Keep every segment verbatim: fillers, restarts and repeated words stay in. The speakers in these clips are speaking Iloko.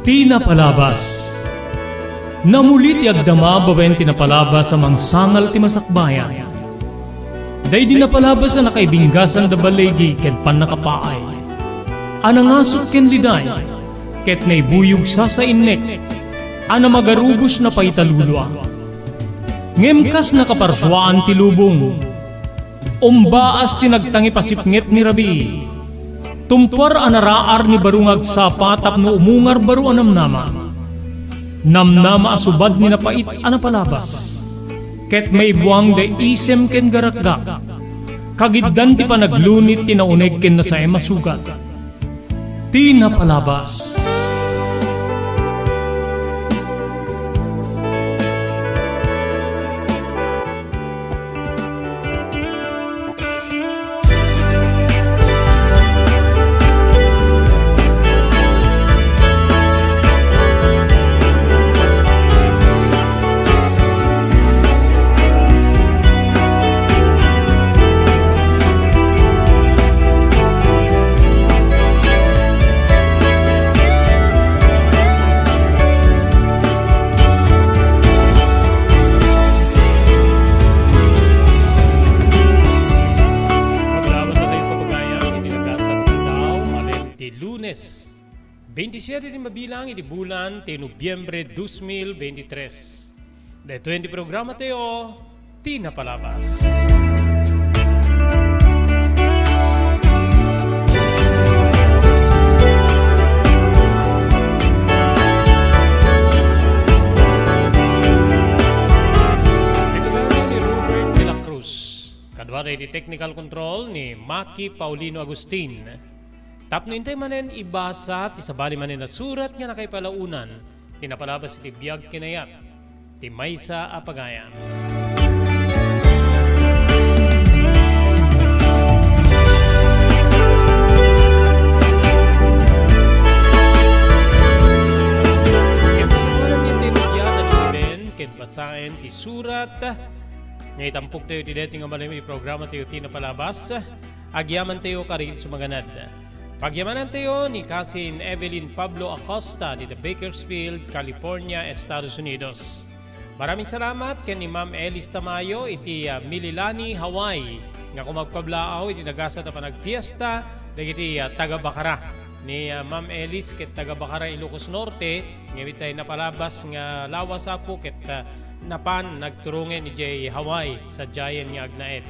Ti napalabas. Namuli ti agdama babaen ti napalabas a mangsangal ti masakbayan. Daydi napalabas a nakaibinggasan da baligi ken pannakapaay. A nangasut ken liday, ket naibuyog sasainnek, a namagarubos na paitalulua. Ngem kas nakaparsuaan ti lubong, umbaas ti nagtangipasipnget ni rabii. Tumpuar a naraar ni baro nga agsapa tapno umungar baro a namnama. Namnama a subad ni napait a napalabas. Ket maibuang da isem ken garakgak. Kagiddan ti panaglunit ti nauneg ken nasaem a sugat. Ti napalabas. Aglawan tayo, kapagayan, iti nagasat nga tao, malem ti Lunes, bentisiete ti mabilang iti bulan ti Nobyembre dos mil bentitres. Daytoy ti programa tayo, ti napalabas. Iti programa ni Robert de la Cruz. Kaduada iti technical control ni Maki Paulino Agustin. Tapno intay manen ibasa ti sabali manen a surat nga nakaipalaonan ti napalabas iti biag ken ayat ti maysa a pagayam. Ken pasapulan ti intay rugian a naiben ken basaen ti surat nga itampoktayo iti daytoy nga malem iti programa tayo ti napalabas. Agyamantayo kadagiti sumaganad. Pagyamanantayo ni Cousin Evelyn Pablo Acosta dita Bakersfield, California, Estados Unidos. Maraming salamat ken ni Ma'am Elis Tamayo iti, ah, Mililani, Hawaii, nga kumagpablaaw iti nagasat a panagfiesta dagiti, ah, taga-Bacara. Ni, ah, Ma'am Elis ket taga-Bacara, Ilocos Norte, ngem itay napalabas nga lawas, Apo, ket, ah, napan nagturongen idiay Hawaii, sadiayen nga agnaed.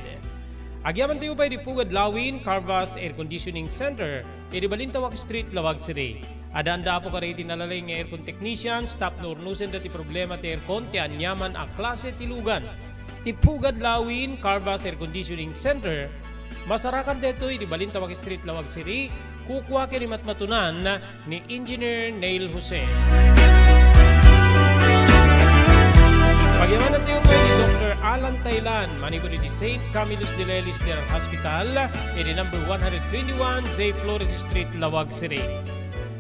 Agyamantayo pay iti Pugad Lawin, Carvas Air Conditioning Center, iti Balintawak Street, Laoag City. Addaanda, Apo, kadagiti nalaing nga aircon technicians tapno urnosenda ti problema ti aircon ti aniaman a klase ti lugan. Ti Pugad Lawin, Carvas Air Conditioning Center, masarakan daytoy iti Balintawak Street, Laoag City, kukua ken imatmatunan ni Engineer Neil Jose. Pagyamanantayo pay ni Doktor Alan Tailan, manipud iti Saint Camillus de Lelis General Hospital, iti number one hundred twenty-one J Flores Street, Laoag City.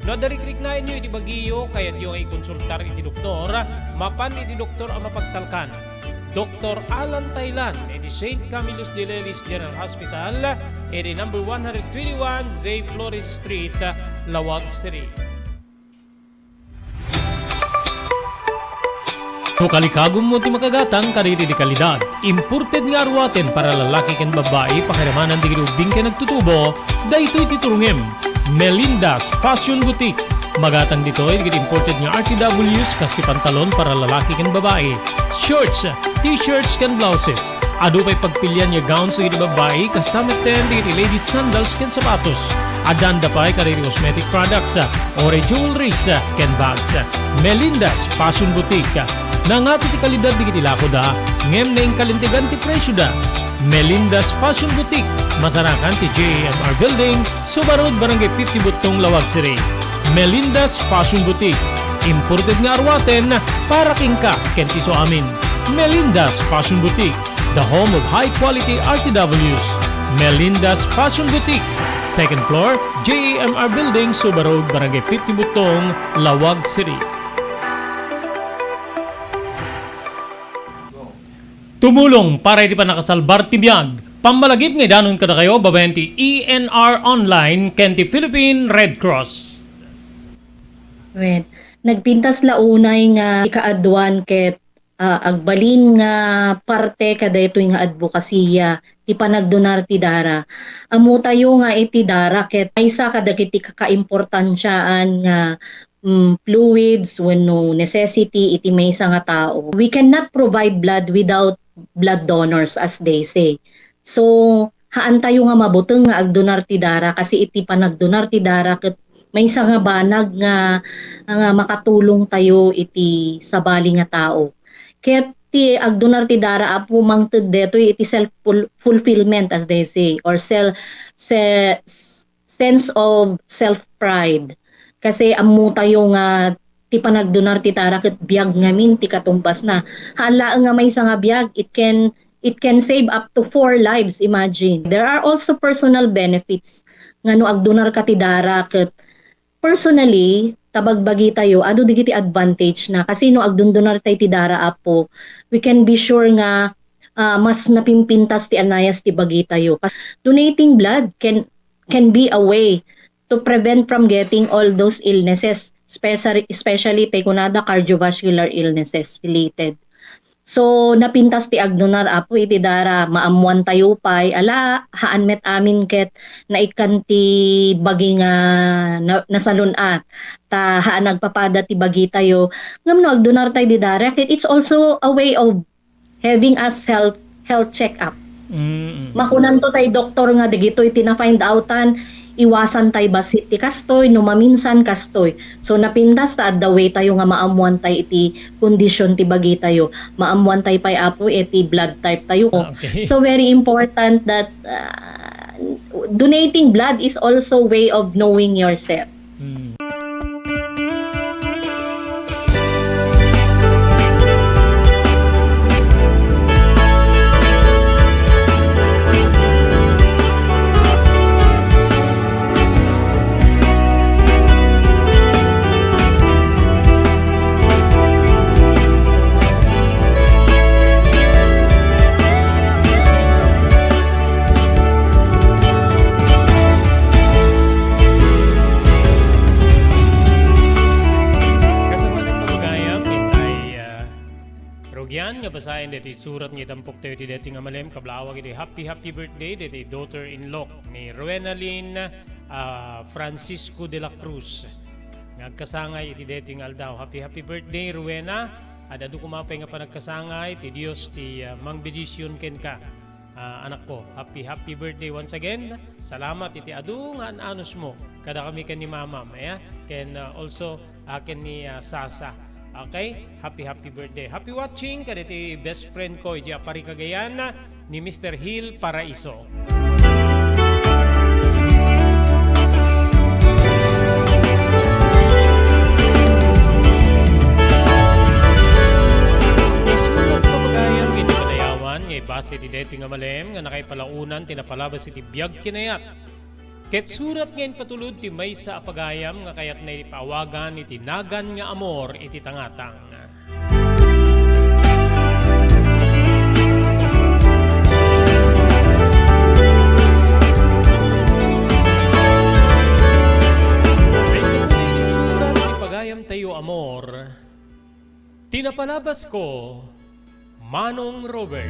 No adda rikriknaenyo iti bagiyo, kayatyo nga ikonsultar iti doktor, mapan iti doktor a mapagtalkan. Doktor Alan Tailan iti Saint Camillus de Lelis General Hospital, iti number one hundred twenty-one J Flores Street, Laoag City. No kalikagummo ti makagatang kadagiti kalidad, imported nga aruaten para lalaki ken babbai, pakiramanan dagiti ubbing ken agtutubo, daytoy ti turongem. Melinda's Fashion Boutique. Magatang ditoy dagiti imported nga R T Ws, kas ti pantalon para lalaki ken babai, shorts, t-shirts ken blouses. Adu pay pagpilian nga gowns dagiti babai, kasta metten dagiti ladies sandals ken sapatos. Addaanda pay kadagiti cosmetic products, ore jewelries, ken bags. Melinda's Fashion Boutique. Nangato ti kalidad dagiti lakoda, ngem naingkalintegan ti presioda. Melinda's Fashion Boutique, masarakan ti J A M R Building, Suba Road, Barangay fifty Buttong, Laoag City. Melinda's Fashion Boutique, imported nga aruaten para kenka ken ti isuamin. Melinda's Fashion Boutique, the home of high quality R T Ws. Melinda's Fashion Boutique, second floor, J A M R Building, Suba Road, Barangay fifty Buttong, Laoag City. Tumulong para iti pannakasalbar ti biag. Pammalagip nga idanon kadakayo babaen ti E N R Online ken ti Philippine Red Cross. Wen, nagpintas la unay nga ikaaduan ket, ah, agbalin nga parte kadaytoy nga adbokasiya ti panagdonar ti dara. Ammotayo nga iti dara ket maysa kadagiti kakaimportansiaan nga, mm, fluids wenno necessity iti maysa nga tao. We cannot provide blood without blood donors, as they say. So, haantayo nga mabuteng nga agdonar ti dara, kasi iti panagdonar ti dara ket maysa nga banag nga, nga makatulong tayo iti sabali nga tao. Ket ti agdonar ti dara, Apo, mangted detoy iti self ful-, fulfillment, as they say, or sel-, se-, sense of self-pride. Kasi ammotayo nga ti panagdonar ti dara ket biag ngamin ti katumbasna. Haan laeng nga maysa nga biag, it can, it can save up to four lives, imagine. There are also personal benefits nga no agdonar ka ti dara ket personally, ta bagbagi tayo, adu dagiti advantage na. Kasi no agdundunar tayo ti dara, Apo, we can be sure nga, ah, mas napimpintas ti anayas ti bagi tayo. Donating blood can can be a way to prevent from getting all those illnesses, especially, especially tay kunada cardiovascular illnesses related. So, napintas ti agdonar, Apo, iti dara, maammoan tayo pay, ala, haan met amin ket naikkan ti bagi nga na-, nasalun-at, ta haan agpapada ti bagi tayo. Ngem no agdonar tayo di dara, ket it's also a way of having us health, health check-up. Mm. Makunanto tay doktor nga dagitoy ti na-find outan, iwasan tay bassit ti kastoy, no maminsan kastoy. So, napintas ta adda way tayo nga maammoan tay iti kondisyon ti bagi tayo. Maammoan tay pay, Apo, iti blood type tayo. Ah, okay. So, very important that, ah, donating blood is also way of knowing yourself. Hmm. Kasamanan pagayam, itay, ah, rugian nga basaen daytoy surat nga idampok tayo ti daytoy nga malem, kablawag iti happy, happy birthday daytoy daughter-in-law ni Rowena Lynn, ah, Francisco de la Cruz. Nga agkasangay iti daytoy nga aldaw. Happy, happy birthday, Rowena. Ad-adu koma pay nga panagkasangay, ti Dios ti, ah, mangbendision kenka. Ah, anakko, happy, happy birthday once again. Salamat iti adu nga an-anusmo kadakami ken ni Mamam, aya? Ken, ah, also, ah, ken ni, ah, Sasa. Okay? Happy, happy birthday. Happy watching kadagiti best friend ko idiay Aparri, Cagayan, ni Mister Hil Paraiso. Isurat pagayam iti padayawan nga ibasa iti daytoy nga malem nga nakaipalaonan ti napalabas iti biag kinayat. Ket surat nga impatulod ti maysa a pagayam nga kayatna iti paawagan iti nagan nga amor iti tangatang. Ay, sa isurat ti pagayam tayo, amor, ti napalabasko, Manong Robert.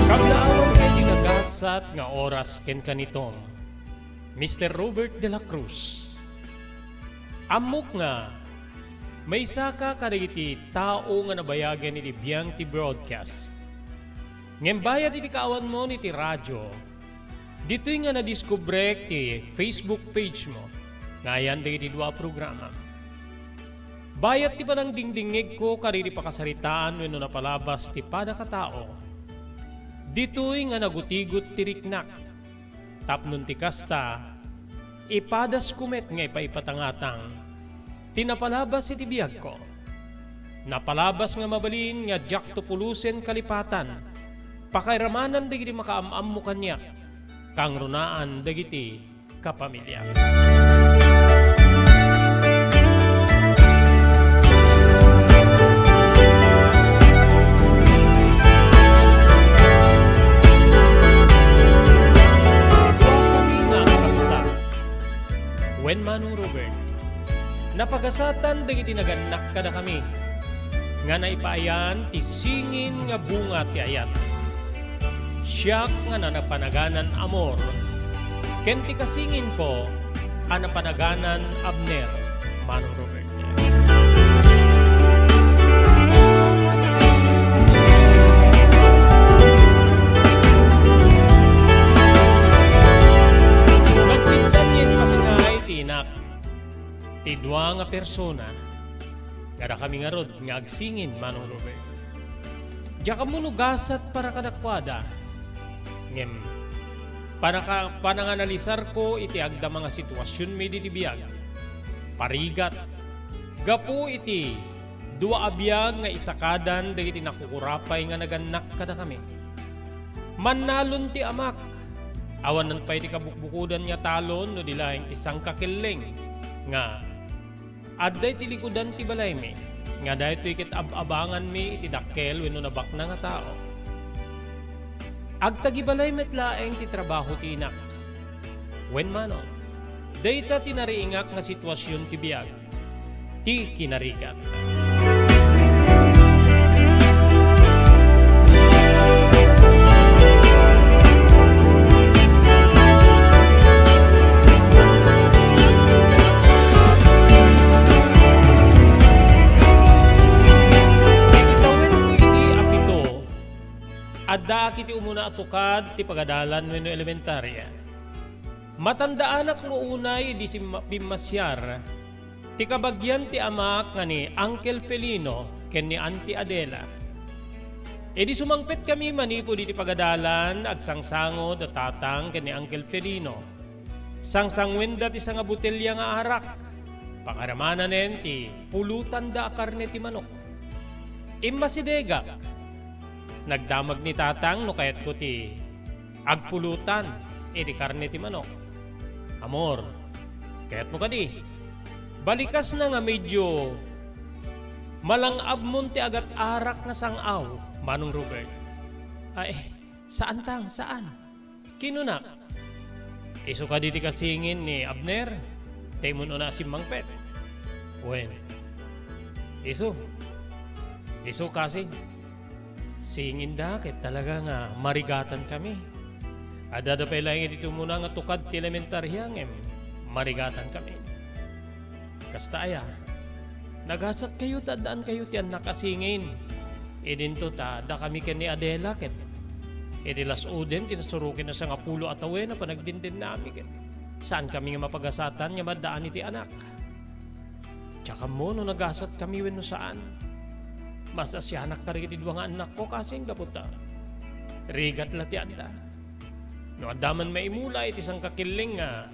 Kablaawan kay di nagasat nga oras ken kanitom, Mister Robert de la Cruz. Ammok nga maysaka kadagiti tao nga nabayagen iti biang ti broadcast. Ngem bayat iti kaawanmo iti radio, ditoy nga nadiskubrek ti Facebook page mo nga ayan dagiti dua a programa. Bayat ti panangdingdingngegko kadagiti pakasaritaan wenno napalabas ti padaka tao, ditoy nga nagutigot ti riknak. Tapno ti kasta, ipadasko met nga ipaipatangatang ti napalabas iti biagko. Napalabas nga mabalin nga diakto pulusen kalipatan, pakairamanan dagiti makaam-ammo kaniak, kangrunaan dagiti kapamilya. Wen Manong Robert, napagasatan dagiti nagannak kadakami nga naipaayan ti singin nga bunga ti ayat. Siak nga nanapanaganan Amor, ken ti kasingin ko a napanaganan Abner, Manong Robert. Nagpintan yen pasngay ti inak, ti dua nga persona nga dakami ngarud nga agsingin, Manong Robert. Diak ammo no gasat para kadakuada. Ngem, panaka-, pananganalisarko iti agdama nga situasionmi ditoy biag. Parigat, gapu iti dua a biag nga isakadan dagiti nakukurapay nga nagannak kadakami. Mannalon ti amak. Awanen pay ti kabukbukodan nga talon no di laeng ti sangkakelleng nga adda iti likudan ti balaymi, nga daytoy ket ab-abanganmi iti dakkel wenno nabaknang a tao. Agtagibalay met laeng ti trabaho ti inak. Wen Manong, dayta ti nariingak nga situasion ti biag, ti kinarigat. Iti tawenko idi apito, addaak iti umuna a tukad ti pagadalan wenno elementaria. Matandaanak no unay idi simma-, bimmasiar ti kabagian ti amak nga ni Uncle Felino ken ni Auntie Adela. Idi sumangpetkami manipud iti pagadalan, agsangsango da Tatang ken ni Uncle Felino. Sangsanguenda ti sangabotelia nga arak. Pangaramananen ti pulotanda a karne ti manok. Immasidegak. Nagdamag ni Tatang no kayatko ti agpulutan iti karne ti manok. Amor, kayatmo kadi? Balikasna nga medio malang-abmon ti agat-arak nga sang-aw, Manong Robert. Ay, saan tang, saan? Kinuna, isu kadi ti kasingin ni Abner, ti immun-una a simmangpet? Wen, isu. Isu kasing. Singinda ket talaga nga marigatankami. Addada pay laeng iti umuna nga tukad ti elementaria ngem marigatankami. Kasta aya, nagasatkayo ta addaankayo ti annak a singin. Idinto ta dakami ken ni Adela ket iti las-oden ti nasuroken a sangapulo a tawen a panagdindennami ket saankami nga mapagasatan nga maddaan iti anak. Diak ammo no nagasatkami wenno saan. Masasianak kadagiti dua nga annakko kasing gapu ta rigat la ti adda. No adda man maimula iti sangkakilleng nga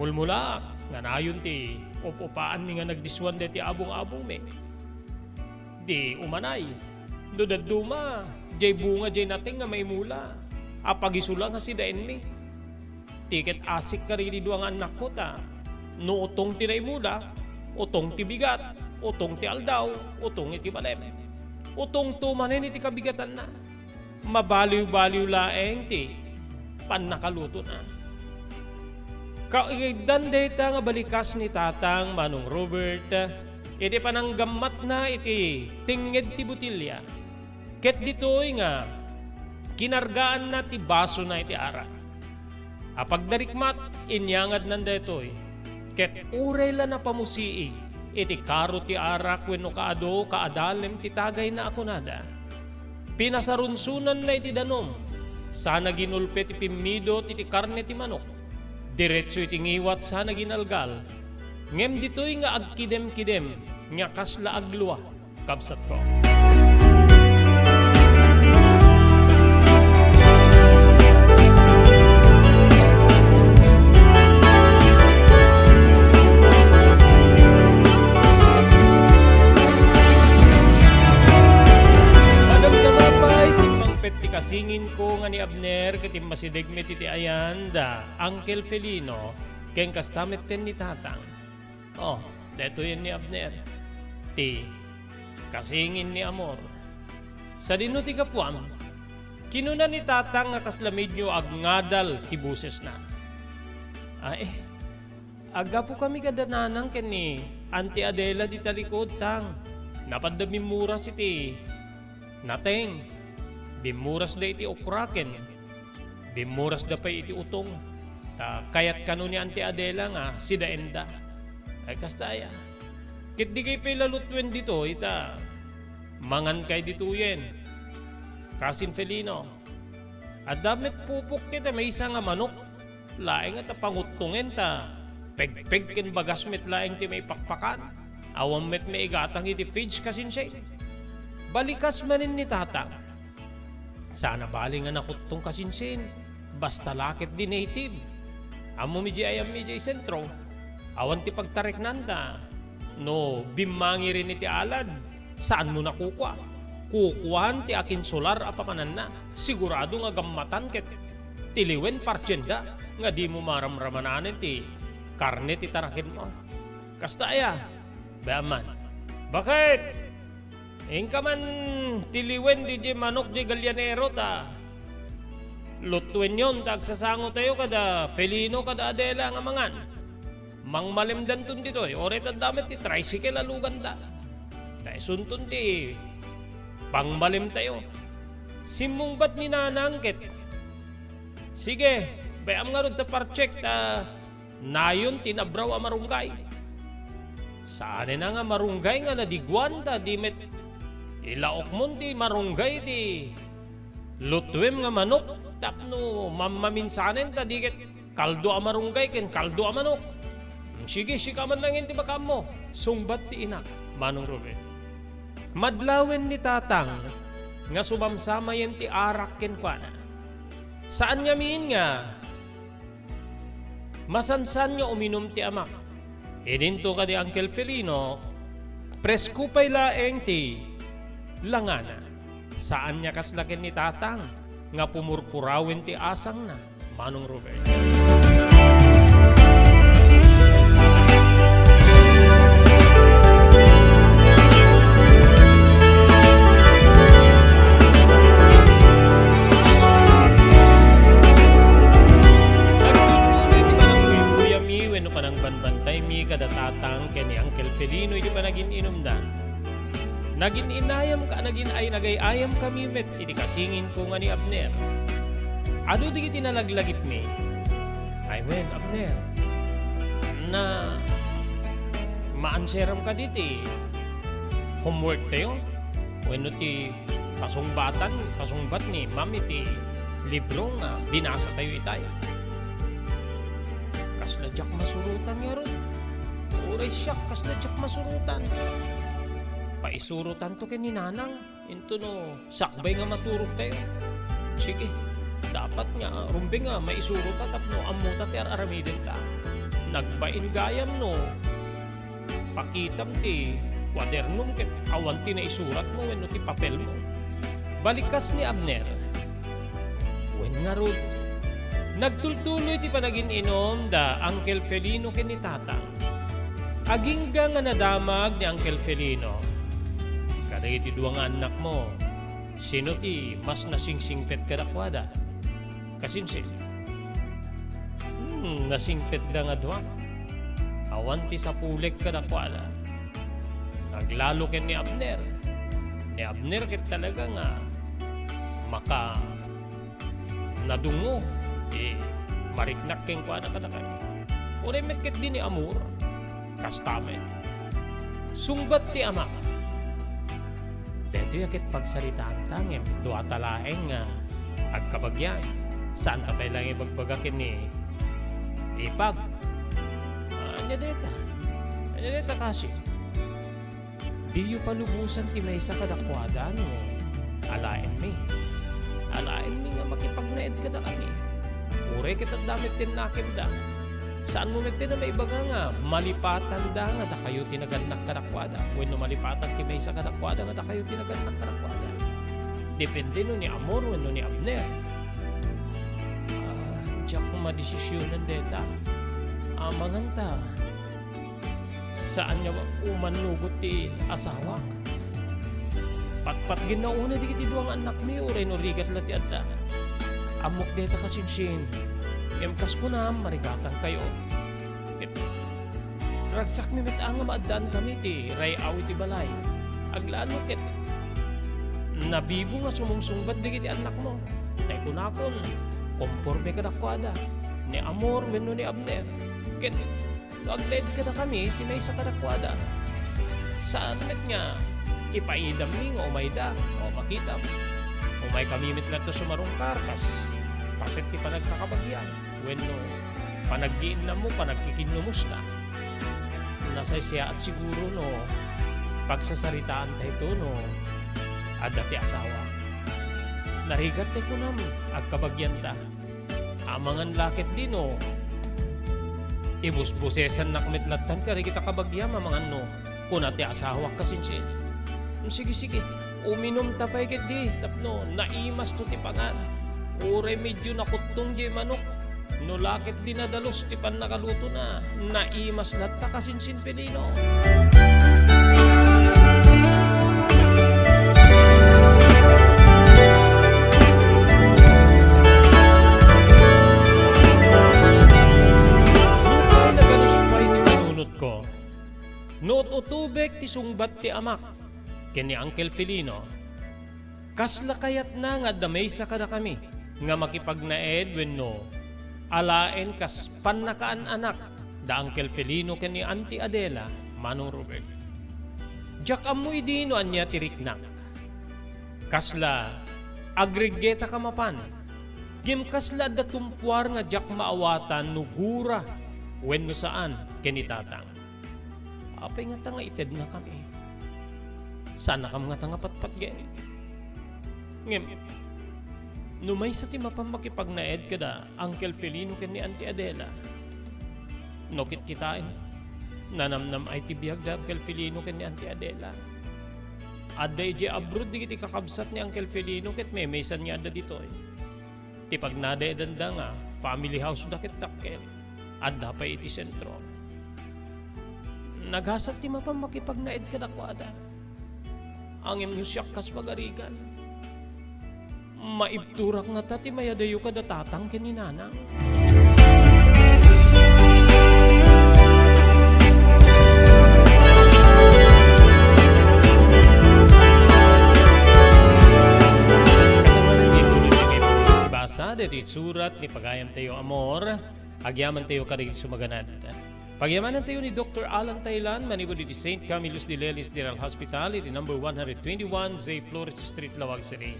mulmulaak nga nayon ti up-upaanmi nga nagdissuan daytoy abung-abungmi. Di umanay, no dadduma, diay bunga diay nateng nga maimula, a pagisula nga sidaenmi. Ti ket asik kadagiti dua nga annakko ta no utong ti naimula, utong ti bigat, utong ti aldaw, utong iti balem. Utongto manen iti kabigatanna. Mabaliw-baliw laeng ti pannakalutona. Kaigdan dayta nga balikas ni Tatang Manong Robert iti pananggammatna iti tingnged ti botilya. Ket ditoy nga kinargaanna ti basona iti arak. A pagdarikmat, inyangadnan daytoy, ket uray la napamusii iti karo ti arak wenno kaadu kaadalem ti tagayna a kunada. Pinasarunsonanna iti danum, sana ginulpet ti pimmidot iti karne ti manok. Diretso iti ngiwat sana ginalgal. Ngem ditoy nga agkidem-kidem nga kasla aglua. Kabsatko. Madamdama pay, simmangpet ti kasinginko nga ni Abner ket immasideg met iti ayan da Uncle Felino, ken kasta metten ni Tatang. Oh, daytoyen ni Abner, ti kasingin ni Amor. Sadino ti gapuam? Kinuna ni Tatang nga kasla medyo agngadal ti bosesna. Ay, aggapu kami kada nanang ken ni Auntie Adela dita likud, Tang. Napadda bimmuras iti nateng. Bimmurasda iti okra ken bimmurasda pay iti utong. Ta kayat kano ni Auntie Adela nga sidaenda. Ay, kasta aya. Ket dikay pay la lutuen ditoy ta mangankay ditoyen. Kasin Felino, adda met pupok iti maysa nga manok. Laeng nga ta panguttongen ta pegpeg ken bagas met laeng ti maipakpakan. Awan met maigatang iti fridge, kasinsin. Balikas manen ni Tatang. Saan a bali nga nakuttong, kasinsin. Basta la ket di native. Ammomi diay ayam idiay sentro. Awan ti pagtariknanta. No bimmangiren iti alad, saanmo nakukua. Kukuan ti akin solar a pamananna. Sigurado nga gammatan ket tiliwen partienda nga dimo maramramananen ti karne ti tarakenmo. Kasta aya? Bay-am man. Baket? Inka man tiliwen diay manok diay gallianero ta lutuenyon ta agsasangotayo kada Felino, kada Adela nga mangan. Mangmalemdanton ditoy, uray ta adda met ti tricycle a luganda. Ta isunton ti pangmalemtayo. Simmungbat ni Nanang ket, "Sige, bay-am ngarud ta parcheck ta nayon ti nabraw a marunggay." Saanen a nga marunggay nga nadiguan ta di met ilaokmon ti marunggay ti lutuem nga manok tapno mammaminsanen ta di ket kaldo a marunggay ken kaldo a manok. "Sige, sika man laeng ti makaammo," sungbat ti ina, Manong Ruben. Madlawen ni Tatang nga sumamsamayen ti arak kenkuana. Saan ngamin nga masansan nga uminum ti amak. Idinto kadi Uncle Felino, presko pay laeng ti langana. Saan nga kasla ken ni Tatang nga pumurpurawen ti asangna, Manong Robert. Nagtultuloy ti panangbuybuyammi wenno panangbanbantaymi kada Tatang ken ni Uncle Felino iti panagin-inumda. Nagin-inayam ka, nagin-, ay, nagay-ayam kami met iti kasinginko nga ni Abner. Adu dagiti nalaglagipmi. Ay, wen, Abner, na maanseram kadi ti homework tayo? Wenno ti pasungbatan, pasungbat ni Ma'am iti libro nga binasa tayo itay? Kasla diak masurotan ngarud. Uray siak, kasla diak masurotan. Paisurotanto ken ni Nanang. Into no sakbay nga maturog tayo. Sige, dapat nga, rumbeng nga maisuro ta tapno ammo ta ti ar-aramiden ta. Nagbain gayam no pakitam ti kuadernom ket awan ti naisuratmo wenno ti papelmo. Balikas ni Abner. Wen ngarud, nagtultuloy ti panagin-inum da Uncle Felino ken ni Tatang. Agingga nga nadamag ni Uncle Felino, "Kadagiti dua nga annakmo, sino ti mas nasingsingpet kadakuada?" Kasinsin. Hmm, nasingpetda nga dua. Awan ti sapulek kadakuada. Aglalo ken ni Abner. Ni Abner ket talaga nga maka nadungngo ti mariknak kenkuana kadakami. Uray met ket di ni Amor, kasta met. Sungbat ti ama, "Daytoy a ket pagsaritaanta ngem duata laeng nga agkabagian. Saanta pay laeng ibagbaga ken ni Ipag." "Ania dayta? Ania dayta kasi?" Diyo palubosan ti maysa kadakuada no alaenmi. Alaenmi nga makipagnaed kadakami. Uray ket adda met ti nakemda. Saanmo met ti a maibaga nga malipatanda nga dakayo ti nagannak kadakuada, wenno malipatan ti maysa kadakuada nga dakayo ti nagannak kadakuada. Depende no ni Amor wenno ni Abner. Ah, diak Madesisionan dayta. Amangan ta, saan nga umannugot ti asawak. Patpatgenna unay dagiti dua nga annakmi, uray no rigat la ti adda. Ammok dayta, kasinsin. Ngem kas kunam, marigatankayo. Ket ragsakmi met a nga maaddaankami ti ray-aw iti balay. Aglalo ket nabibo nga sumungsungbat dagiti annakmo. Tay kunakon, komporme kadakuada ni Amor wenno ni Abner. Ket no agnaed kadakami ti maysa kadakuada, saan met nga ipaidammi nga umayda. O, makitam, umaykami met latta sumarungkar kas paset ti panagkakabagian wenno panaggiinnammo, panagkikinnumosta. Nasaysayaat siguro no pagsasaritaanta ito no adda ti asawa. Narigat tay kunam, agkabagianta. Amangan la ketdi no ibusbusesannak met lattan kadagita kabagiam, amangan no kuna ti asawak, kasinsin. Sige, sige, uminumta pay ketdi tapno naimasto ti pangan. Uray medio nakuttong diay manok, no la ketdi nadalus ti pannakalutona, naimas latta, kasinsin Felino. Nupay nagaluspay ti panunotko, no ut-utubek ti sungbat ti amak ken ni Uncle Felino, kasla kayatna nga adda maysa kadakami nga makipagnaed wenno alaen kas pannakaan-anak da Uncle Felino ken ni Auntie Adela Manong Robert. Diak ammo idi no ania ti riknak. Kasla agreggetaka mapan, ngem kasla adda tumpuar nga diak maawatan no gura wenno saan ken ni Tatang. Apay ngata nga itednakami? Saannakam ngata nga patpatgen? Ngem, no maysa ti mapan makipagnaed kada Uncle Felino ken ni Auntie Adela, no kitkitaem, nanamnam-ay ti biag da Uncle Felino ken ni Auntie Adela. Adda idiay abroad dagiti kakabsat ni Uncle Felino ket memaysan nga adda ditoy. Ti pagnanaedanda nga family house da ket dakkel, adda pay iti sentro. Nagasat ti mapan makipagnaed kadakuada. Ngem no siak kas pagarigan, maibturak ngata ti mayadayo kada Tatang ken ni Nanang. Kasano nga ituloy ti kay basa daytoy surat ni pagayamtayo Amor, agyamantayo kadagiti sumaganad. Pagyamanantayo ni Doktor Alan Taylan manipud iti Saint Camillus de Lellis General Hospital iti number one hundred twenty-one J Flores Street, Laoag City.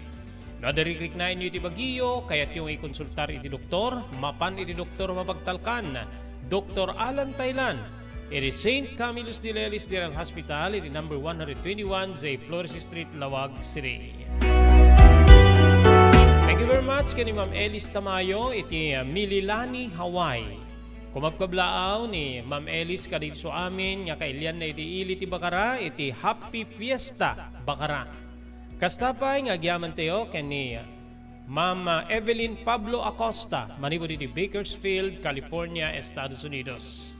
No adda rikriknaenyo iti bagiyo, kayatyo nga ikonsultar iti doktor, mapan iti doktor mapagtalkan, Doktor Alan Taylan, iti Saint Camillus de Lellis General Hospital iti number one hundred twenty-one J Flores Street, Laoag City. Thank you very much ken ni Ma'am Elis Tamayo iti, uh, Mililani, Hawaii. Kumabkablaaw ni Ma'am Elis kadagiti amin nga kailianna iti ili ti Bacara iti Happy Fiesta Bacara. Kasta pay nga agyamantayo ken ni Ma'am Evelyn Pablo Acosta manipud iti Bakersfield, California, Estados Unidos.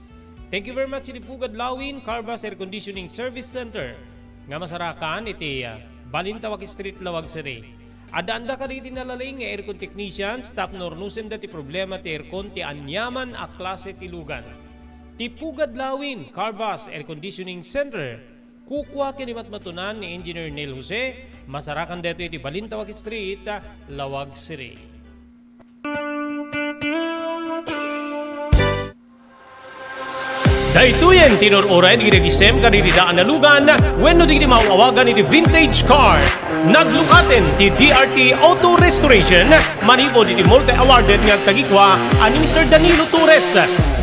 Thank you very much iti Pugad Lawin Carvas Air Conditioning Service Center nga masarakan iti, ah, Balintawak Street, Laoag City. Addaanda kadagiti nalaing nga aircon technicians tapno urnosenda ti problema ti aircon ti aniaman a klase ti lugan. Ti Pugad Lawin Carvas Air Conditioning Center, kukua ken ni matmatunan ni Engineer Neil Jose, masarakan daytoy iti Balintawak Street, Laoag City. Daytoyen ti inur-uray dagiti nagisem kadagiti daan a lugan wenno dagiti maaw-awagan iti vintage car. Naglukaten ti D R T Auto Restoration manipud iti multi-awarded nga agtagikua a ni Mister Danilo Torres.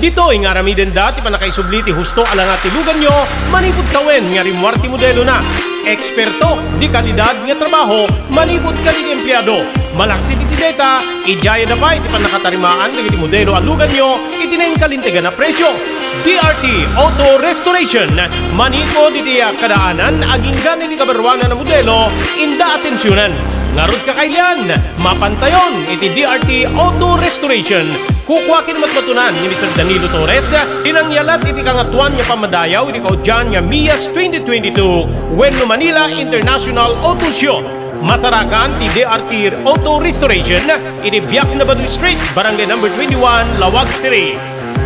Ditoy nga aramidenda ti pannakaisubli ti husto a langa ti luganyo manipud tawen nga rimmuar ti modelona. Eksperto di kalidad nga trabaho manipud kadagiti empleado. Malaksid iti deta, idiayada pay ti pannakatarimaan dagiti modelo a luganyo iti nainkalintegan a presio. D R T Auto Restoration, manipud iti kadaanan aginggan iti kabaruanan a modelo, inda atensionan. Ngarud, kakailan, mapantayon iti D R T Auto Restoration. Kukua ken matmatunan ni Mister Danilo Torres ti nangyalat iti Kangatoan nga Pammadayaw iti kaudian nga MIAS twenty twenty-two wenno Manila International Auto Show. Masarakan ti D R T Auto Restoration iti Biak na Badu Street, Barangay Number twenty-one, Laoag City.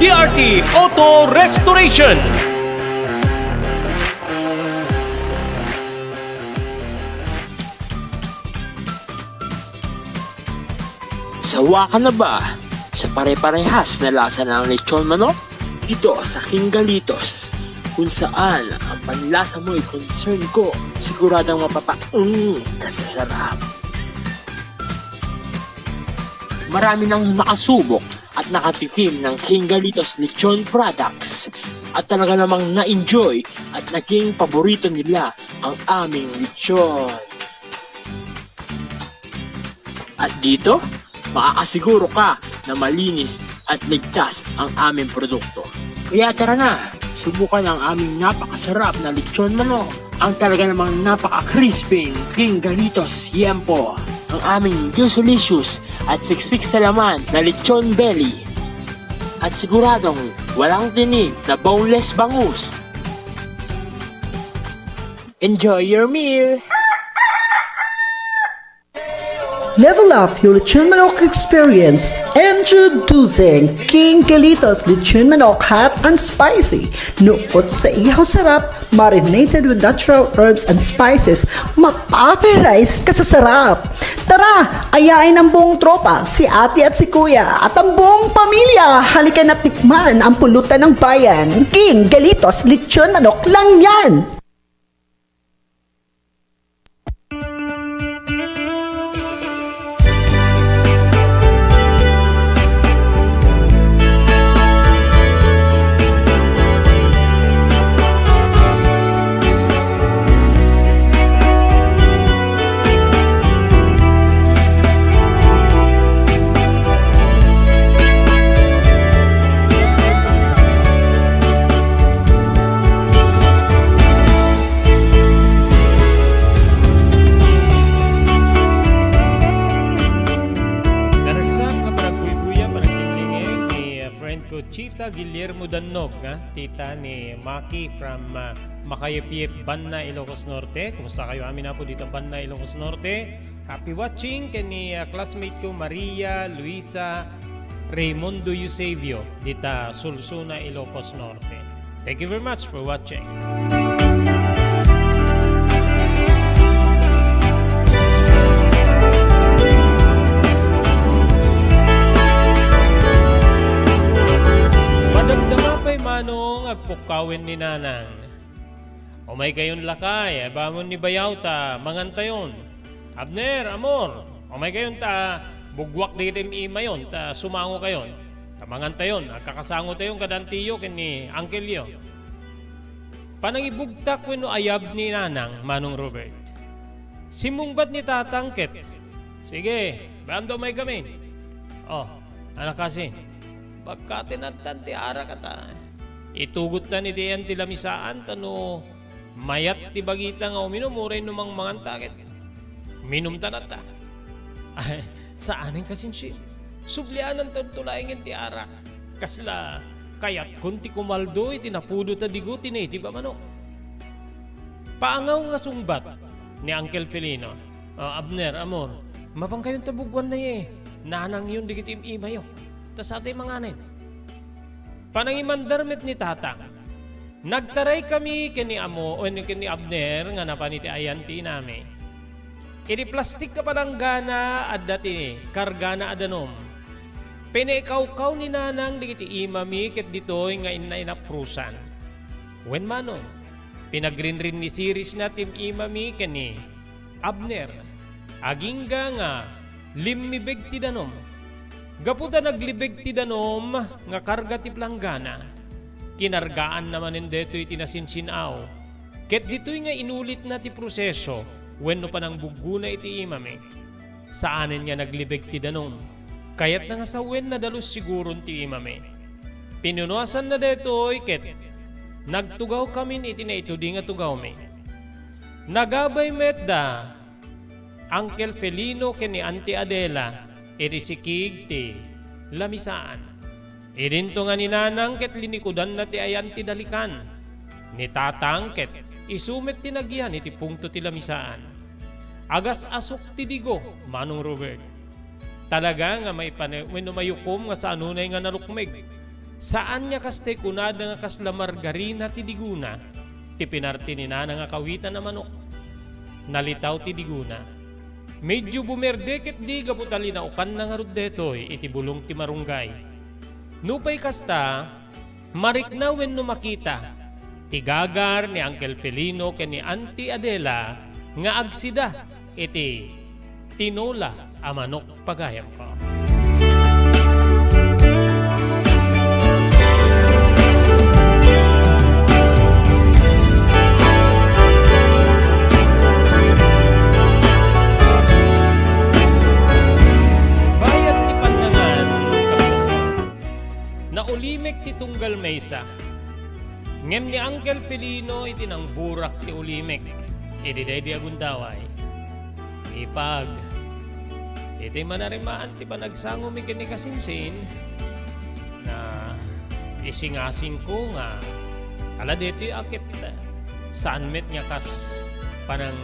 D R T Auto Restoration. Sawa ka na ba sa pare-parehas na lasa ng lechon manok? Dito sa King Galitos, kung saan ang panlasa mo'y concern ko, siguradong mapapaung ka sa sarap. Marami nang nakasubok at nakatikim ng King Galitos Lechon Products at talaga namang na-enjoy at naging paborito nila ang aming lechon. At dito, makakasiguro ka na malinis at ligtas ang aming produkto. Kaya tara na, subukan ang aming napakasarap na lechon manok. Ang talaga namang napaka-crispy King Galitos Yempo. Ang aming juicelicious at siksik sa laman na lechon belly. At siguradong walang tinik na boneless bangus. Enjoy your meal! Level up your lechon manok experience. Introducing King Galitos Lechon Manok Hot and Spicy. Nukot sa ihaw sarap, marinated with natural herbs and spices, mapapahiras ka sa sarap. Tara, ayain ang buong tropa, si ate at si kuya, at ang buong pamilya. Halika na tikman ang pulutan ng bayan. King Galitos Lechon Manok lang yan! Naragsak nga panagkuykuya, panagtingtingin ni, uh, friend ko, Chita Guillermo Dannog, ha? Tita ni Maki from, uh, Makayipyip, Banna, Ilocos Norte. Kumusta kayo amin apo dito, Banna, Ilocos Norte? Happy watching ken ni, uh, classmate ko, Maria Luisa Raymundo Eusebio, dita Solsona, Ilocos Norte. Thank you very much for watching. Madamdama pay manong agpukkawen ni Nanang. Umay kayon lakay, abaman ni bayaw ta mangantayon. Abner, amor, umay kayon ta bugwak dagiti im-imayon ta sumango kayon. Ta mangantayon, agkakasangotayon kada antiyo ken ni angkelyo. Panangibugtak wenno ayab ni Nanang, Manong Robert. Simmungbat ni Tatang ket, "Sige, baanda umay kami." Oh, anak kasi, pagkatinadtan ti arak ata. Itugottan iti iyan ti lamisaan ta no mayat ti bagita nga uminum, uray no mangmanganta ket minumta latta. Ay, saanen kasinsin. Sublianan ta unto laengen ti arak. Kasla kayatkon ti kumaldo iti napudo ta digo ti native a manok. Paangaw nga sungbat ni Uncle Felino. "Ah, Abner, amor, mapankayon ta bugwan na ye. Nanangyon dagiti im-imayo. Ta satay manganen." Panangimandar met ni Tatang. Nagtaraykami ken ni Amo, wen ken ni Abner nga napan iti ayan ti inami. Iti plastik a palanggana, adda ti kargana a danum. Pinaikawkaw ni Nanang dagiti imami ket ditoy nga inna-inaprusan. Wen manong, pinagrinrinnisirisna ti imami ken ni Abner, agingga nga limmibeg ti danum. Gapu ta naglibeg ti danum nga karga ti planggana, kinargaanna manen daytoy ti nasinsin-aw. Ket ditoy nga inulitna ti proseso wenno panangbugbuna iti imami. Saanen nga naglibeg ti danum. Kayatna nga sawen nadalus siguron ti imami. Pinunuasanna daytoy ket nagtugawkamin iti naitudi nga tugawmi. Nagabay met da Uncle Felino ken ni Auntie Adela iti sikig ti lamisaan. Idinto nga ni Nanang ket linikudanna ti ayan ti dalikan. Ni Tatang ket isu met ti nagyan iti pungto ti lamisaan. Agas-asuk ti digo, Manong Robert. Talaga nga maipane-, wenno mayukom nga saan unay nga nalukmeg. Saan nga kas tay kunada nga kasla margarina ti digona, ti pinarti ni Nana nga kawitan a manok. Nalitaw ti digona. Medio bumerde ketdi gapu ta linaukanna ngarud daytoy iti bulong ti marunggay. Nupay kasta, marikna wenno makita ti gagar ni Uncle Felino ken ni Auntie Adela nga agsida iti tinola a manok, pagayamko. Bayat ti pannangan, Naulimek ti tunggal maysa. Ngem ni Uncle Felino iti nangburak ti ulimek idi daydi a gundaway. Ipag, iti manarimaan ti panagsangomi ken ni Kasinsin, nga isingasingko nga ala daytoy a ket saan met nga kas panang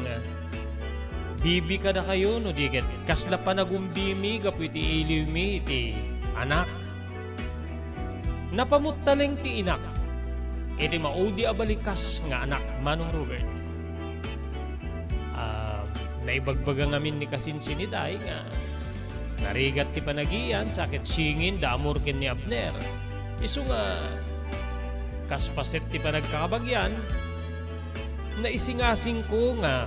bibi kadakayo no di ket kasla panagumbimi gapu iti iliwmi iti anak. Napamuttaleng ti inak iti maudi a balikas nga anak, Manong Robert. Ah, naibagbaga ngamin ni Kasinsin itay nga narigat ti panagian, sa ket singin da Amor ken ni Abner. Isu nga kas paset ti panagkakabagyan, naisingasingko nga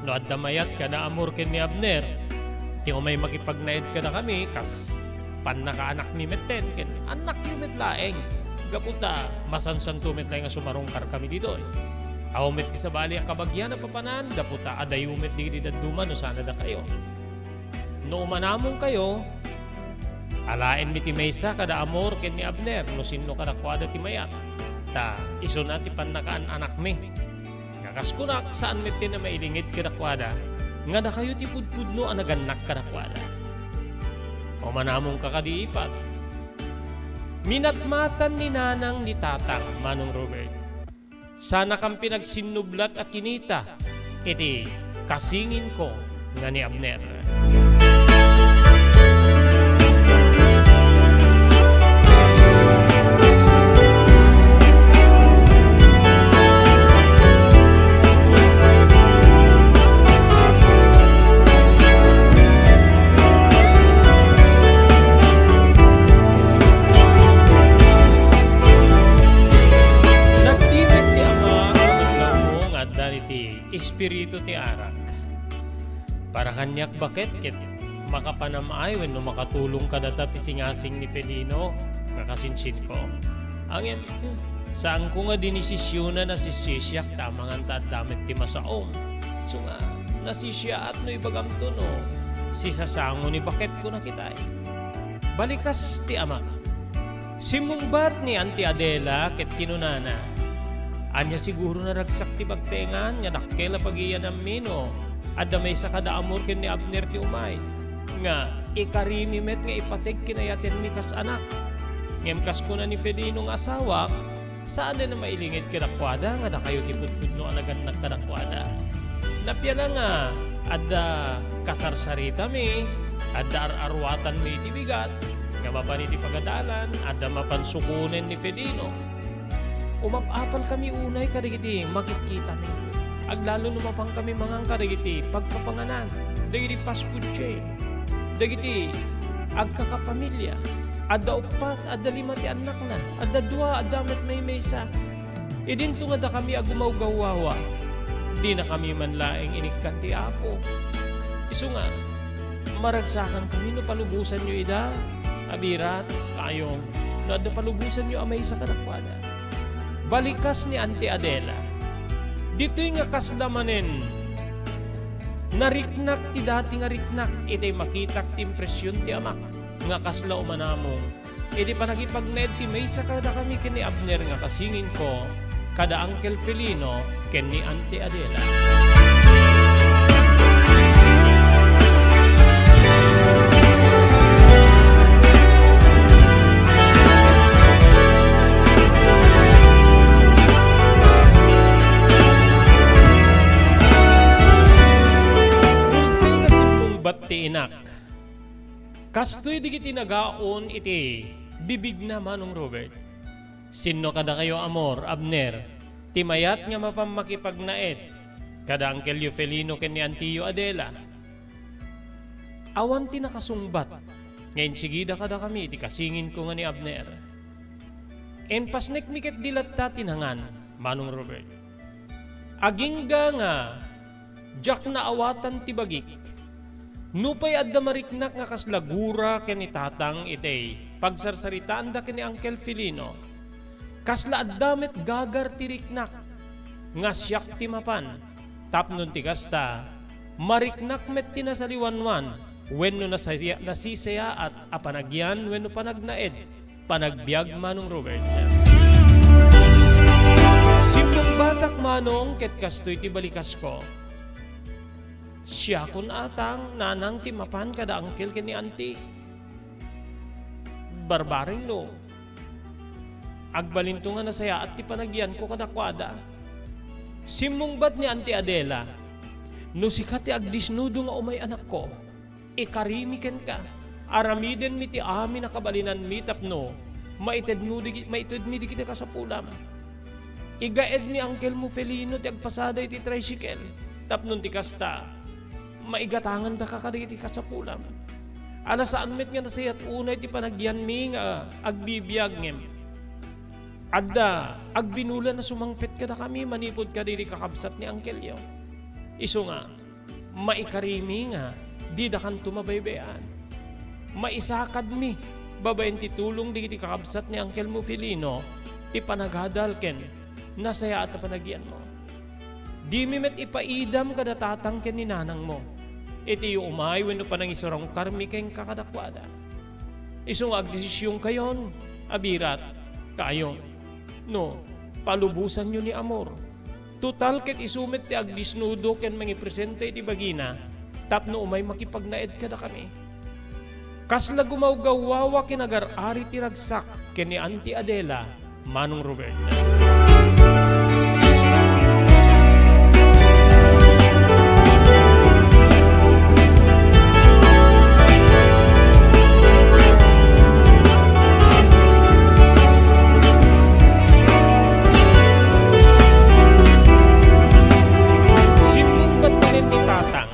no adda mayat kada Amor ken ni Abner, ti umay makipagnaed kadakami kas pannakaanakmi metten ken annakyo met laeng, gapu ta masansanto met laeng nga sumarungkarkami ditoy. Awan met ti sabali a kabagian a papanan, gapu ta adayo met dagiti dadduma no saan a dakayo. No umanamongkayo, alaenmi ti maysa kada Amor ken ni Abner no sinno kadakuada ti mayat, ta isuna ti pannakaan-anakmi. Nga kas kunak, saan met ti namailingid kadakuada nga dakayo ti pudpudno a nagannak kadakuada. Umanamongka kadi, ipat. Minatmatan ni Nanang ni Tatang, Manong Robert. Saanakam pinagsinnublat a kinita iti kasinginko nga ni Abner. Nagdinag ti ama a manlawmo nga adda iti espiritu ti arak. Para kaniak baket ket makapanam-ay wenno makatulong kadata ti singasing ni Felino nga kasinsinko. Ngem, saanko nga dinesisionan a sisisiak ta amangan ta adda met ti masaom. Isu nga, nasisiaat no ibagamto no sisasango ni baketko na kitay. Balikas ti ama. Simmungbat ni Auntie Adela ket kinunana, "Ania siguro naragsak ti bagtengan nga dakkel a pagiyanammi no adda maysa kada Amor ken ni Abner ti umay, nga ikarimi met nga ipateg kinayatenmi kas anak. Ngem kas kuna ni Felino nga asawak, saanen a mailingid kadakuada nga dakayo ti pudpudno a nagannak kadakuada. Napia la nga adda kasarsaritami, adda ar-aruatanmi iti bigat, nga mapan iti pagadalan, adda mapan sukonen ni Felino. Umap-apalkami unay kadagiti makitkitami. Aglalo no mapankami mangan kadagiti pagpapanganan, dagiti fast food chain, dagiti agkakapamilya. Adda uppat, adda lima ti annakna, adda dua, adda met maymaysa. Idinto nga dakami a gumawgawwawa, dinakami man laeng inikkan ti Apo. Isu nga, maragsakankami no palubosanyo ida, a birat, kaayong, no adda palubosanyo a maysa kadakuada." Balikas ni Auntie Adela, "Ditoy nga kasla manen nariknak ti dati nga riknak itay makitak ti impresion ti amak nga kasla umanamong iti panagipagnaed ti maysa kadakami ken ni Abner nga kasinginko, kada Uncle Felino ken ni Auntie Adela." Kastoy dagiti nagaon iti bibigna, Manong Robert. Sinno kadakayo, Amor, Abner, ti mayat nga mapan makipagnaed kada Angkelyo Felino ken ni Antiyo Adela? Awan ti nakasungbat nga insigida kadakami ti kasinginko nga ni Abner. Impasnekmi ketdi latta ti nangan, Manong Robert. Agingga nga diak naawatan ti bagik. Nupay adda mariknak nga kasla gura ken ni Tatang iti pagsarsaritaanda ken ni Angkel Felino, kasla adda met gagar ti riknak nga siak ti mapan. Tapno ti kasta, mariknak met ti nasaliwanwan wenno nasaya-, nasisayaat a panagyan wenno panagnaed, panagbiag, Manong Robert. Simmungbatak, Manong, ket kastoy ti balikasko. Siakon, Atang, Nanang ti mapan kada Angkel ken ni Anti. Barbareng no, agbalinto nga nasayaat ti panagyanko kadakuada. Simmungbat ni Anti Adela, "No sika ti agdisnudo nga umay, anakko, ikarimi kenka. Aramidenmi ti amin a kabalinanmi tapno maitedmo digi-, maitedmi dagiti kasapulam. Igaed ni Angkelmo Felino ti agpasada iti tricycle, tapno ti kasta, maigatangandaka kadagiti kasapulam. Ala, saan met nga nasayaat unay ti panagyanmi nga agbibiag, ngem adda agbinulan a sumangpet kadakami manipud kadagiti kakabsat ni Angkelyo. Isu nga, maikarimi nga didakanto mabaybay-an. Maisakadmi babaen ti tulong dagiti kakabsat ni Angkelmo Felino ti panagadal ken nasayaat a panagyanmo. Dimi met ipaidam kada tatang ken ni nanangmo iti iyo umay wenno panangisarungkarmi kenka kadakuada. Isu nga agdesisionkayon a birat, kayo, no palubosanyo ni Amor. Total ket isu met ti agdisnudo ken mangipresenta iti bagina tapno umay makipagnaed kadakami. Kasla gumawgawwawa ken agar-ari ti ragsak ken ni Auntie Adela, Manong Robert. Simmungbat manen ni Tatang,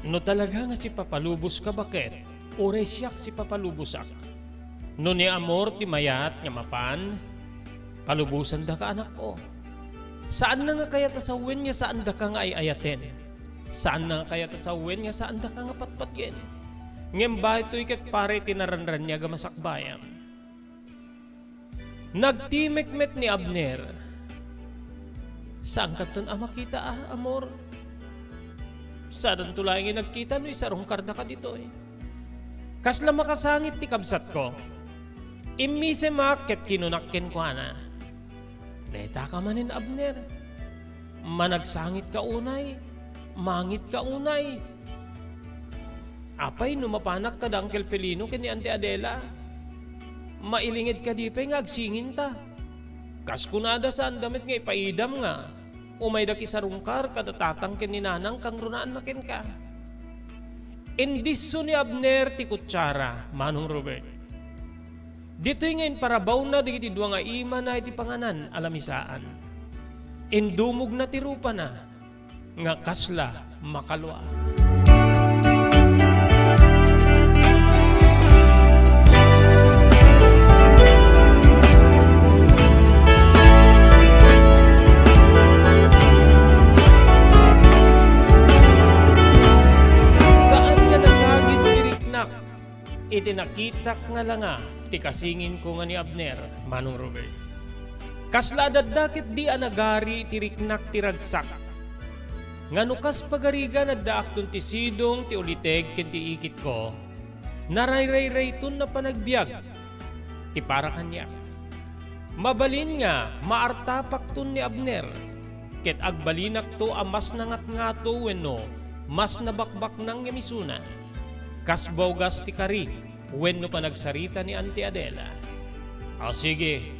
"No talaga nga sipapaluboska, baket, uray siak sipapalubosak. No ni Amor ti mayat nga mapan, palubosandaka, anakko. Saanna nga kayat a sawen nga saandaka nga ay-ayaten. Saanna nga kayat a sawen nga saandaka nga patpatgen. Ngem daytoy ket para iti naranraniag a masakbayam." Nagtimek met ni Abner. "Saankaton a makita, a, Amor? Saanto laeng nga nagkita no isarungkardaka ditoy. Kasla makasangit ti kabsatko. Immisemak ket kinunak kenkuana, 'Netaka manen, Abner. Managsangitka unay, mangitka unay. Apay no mapanak kada Uncle Felino ken ni Auntie Adela? Mailinged kadi pay nga agsinginta?' Kas kunada, saanda met nga ipaidam nga umaydak isarungkar kada tatang ken ni nanang kangrunaan na kenka." Indisso ni Abner ti kutsara, Manong Robert. Ditoy nga imparabawna dagiti dua nga imana iti panganan a lamisaan. Indumogna ti rupana nga kasla makalua. Saan nga nasagid ti riknak iti nakitak nga langa ti kasinginko nga ni Abner, Manong Robert. Kasla adda ketdi a nagari iti riknak ti ragsak, nga no kas pagarigan, addaakton ti sidong, ti uliteg, ken ti ikitko, narayrayrayton a panagbiag ti para kaniak. Mabalin nga maartapakton ni Abner, ket agbalinakto a mas nangatngato wenno mas nabakbaknang nga misuna, kas bawgas ti kari wenno panagsarita ni Auntie Adela. "O sige,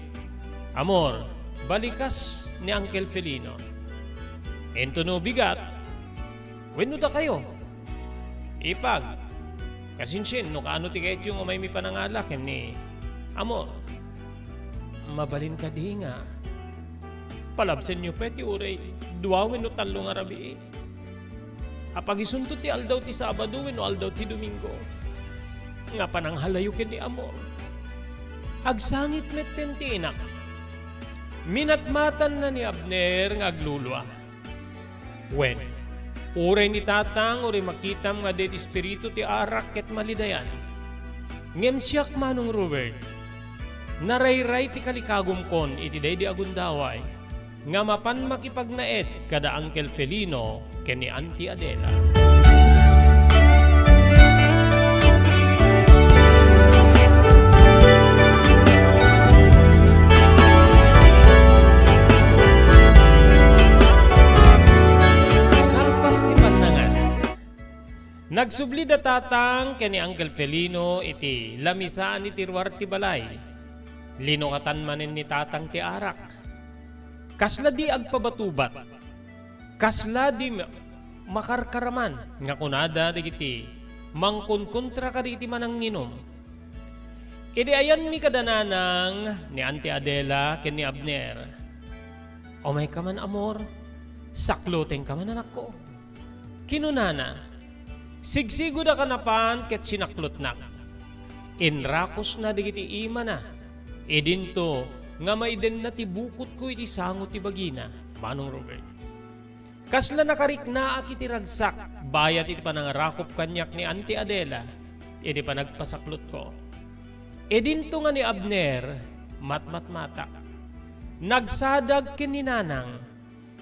Amor, balikas ni Uncle Felino. Intono bigat, wenno dakayo, ipag, Kasinsin, no kaano ti kayatyo nga umaymi panangala ken ni Amor? Mabalin kadi nga palabsenyo pay ti uray dua wenno tallo nga rabii? Apagisunto ti aldaw ti Sabado wenno aldaw ti Domingo nga pananghalayo ken ni Amor. Agsangit metten ti inak. Minatmatanna ni Abner nga aglulua. Wen, uray ni Tatang, uray makitam nga adda iti espiritu ti arak ket malidayan. Ngem siak, Manong Robert, narayray ti kalikagumkon iti daydi a gundaway nga mapan makipagnaed kada Uncle Felino ken ni Auntie Adela. Kalpas ti pannangan, nagsubli da Tatang ken ni Uncle Felino iti lamisaan iti ruar ti balay. Linukatan manen ni Tatang ti arak. Kasla di agpabatubat. Kasla di ma-, makarkaraman nga kunada dagiti mangkonkontra kadagiti mananginum. Idi ayanmi kada nanang ni Auntie Adela ken ni Abner, "Umayka man, Amor. Saklutenka man, anakko." Kinunana, "Sigsigodak a napan ket sinaklutnak." Inrakusna dagiti imana. Idinto nga maidenna ti bukotko iti sango ti bagina, Manong Robert. Kasla nakariknaak iti ragsak bayat iti panangarakop kaniak ni Auntie Adela iti panagpasaklutko. Idinto nga ni Abner matmatmatak. Nagsadag ken ni Nanang,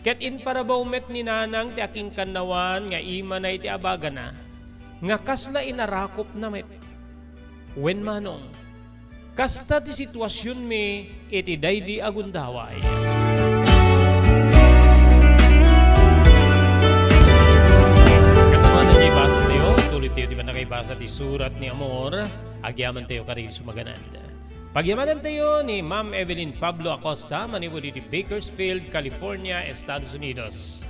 ket imparabaw met ni Nanang ti akinkannawan nga imana iti abagana nga kasla inarakopna met. Wen, Manong, kasta ti situasionmi iti daydi a gundaway. Kasama na ti ibasa tayo, ituloy tayo ti panakaibasa ti surat ni Amor. Agyaman tayo kadagiti sumaganad. Pagyamanantayo ni Ma'am Evelyn Pablo Acosta, manipud iti Bakersfield, California, Estados Unidos.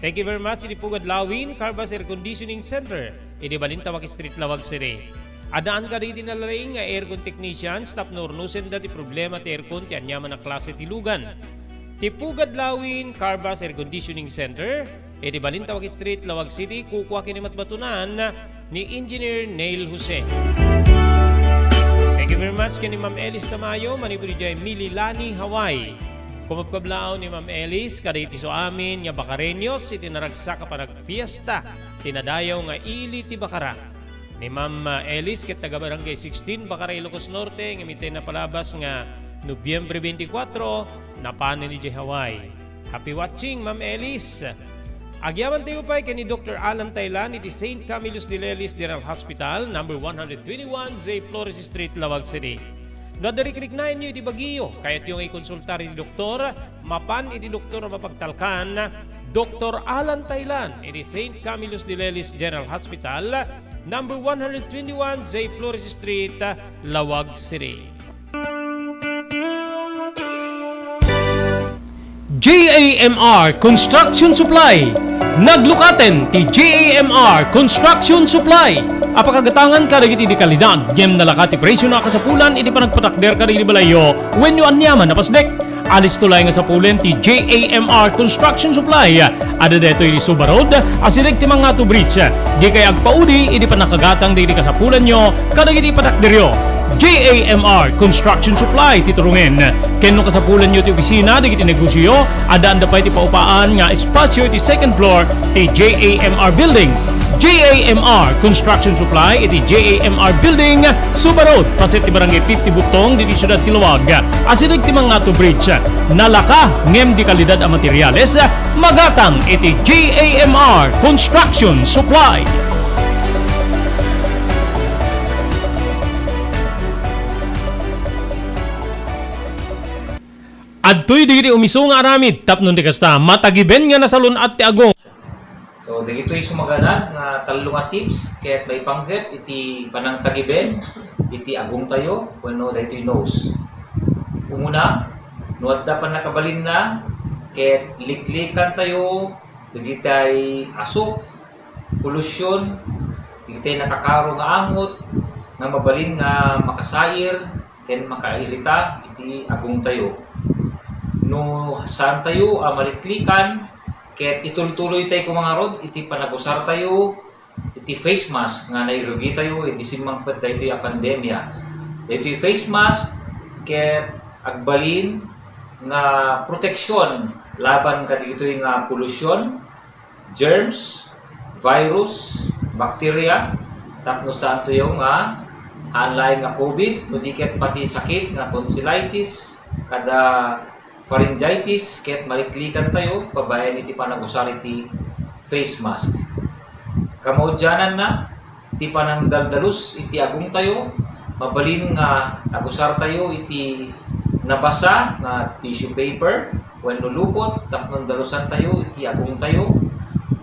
Thank you very much iti Pugad Lawin Carvas Air Conditioning Center iti Balintawak Street, Laoag City. Addaan kadagiti nalaing nga aircon technicians tapno urnosenda ti problema ti aircon ti aniaman a klase ti lugan. Ti Pugad Lawin Carvas Air Conditioning Center iti Balintawak Street, Laoag City, kukua ken ni matbatonan ni Engineer Neil Jose. Thank you very much ken ni Ma'am Elis Tamayo, manipud idiay Mililani, Hawaii. Kumabkablaaw ni Ma'am Elis kadagiti isuamin nga Bacareños iti naragsak a panagpiesta ti nadayaw nga Ili ti Bacara ni Ma'am, ah, Elis ket taga Barangay sixteen, Bacara, Ilocos Norte, nga idiay napalabas nga Nobyembre twenty-four, napanen idiay Hawaii. Happy watching, Ma'am Elis. Agyaman tayo pay ken ni Doktor Alan Taylan iti Saint Camillus de Lelis General Hospital, number one hundred twenty-one J Flores Street, Laoag City. No adda rikriknaenyo iti bagiyo, kayatyo nga ikonsultar iti doktor, mapan iti doktor a mapagtalkan, Doktor Alan Taylan iti Saint Camillus de Lelis General Hospital, number one hundred twenty-one J Flores Street, Laoag City. J A M R Construction Supply. Naglukaten ti J A M R Construction Supply a pakagatangan kadagiti di kalidad ngem nalaka ti presiona a kasapulan iti panagpatakder kadagiti balayyo wenno aniaman a pasdek. Alisto laeng nga sapulen ti J A M R Construction Supply. Adda daytoy iti Suba Road, asideg ti Mangato Bridge. Dikay agpaudi iti pannakagatang dagiti kasapulanyo kadagiti patakderyo. J A M R Construction Supply ti turongen. Ken no kasapulanyo ti opisina dagiti negosioyo, addaanda pay ti paupaan nga espasio iti second floor ti J A M R Building. J A M R Construction Supply iti J A M R Building, Suba Road, paset ti Barangay fifty Butong, ditoy siudad ti Laoag. Asideg ti Mangato Bridge. Nalaka ngem di kalidad a materiales, magatang iti J A M R Construction Supply. Adtoy dagiti umisu nga aramid tapno di kasta, matagiben nga nasalun-at ti agong. So, dagitoy sumaganad nga tallo nga tips ket maipanggep iti panangtagiben iti agongtayo wenno daytoy nose. Umuna, no adda pannakabalinna ket liklikantayo dagitay asuk, polusyon, dagiti ti nakakaro nga angot nga mabalin nga makasair ken makairita iti agongtayo. No saantayo a maliklikan ket itultuloytay koma ngarud iti panagusartayo iti face mask nga nairugitayo idi simmangpet daytoy a pandemia. Daytoy face mask ket agbalin nga proteksyon laban kadagitoy nga polusyon, germs, virus, bakterya, tapno saantayo nga haan laeng nga covid, no di ket pati sakit nga tonsillitis, kada pharyngitis, ket maliklikantayo babaen iti panagusar iti face mask. Kamaudiananna, ti panangdaldalus iti agongtayo, mabalin nga agusartayo iti nabasa nga tissue paper wenno lupot tapno dalusantayo iti agongtayo,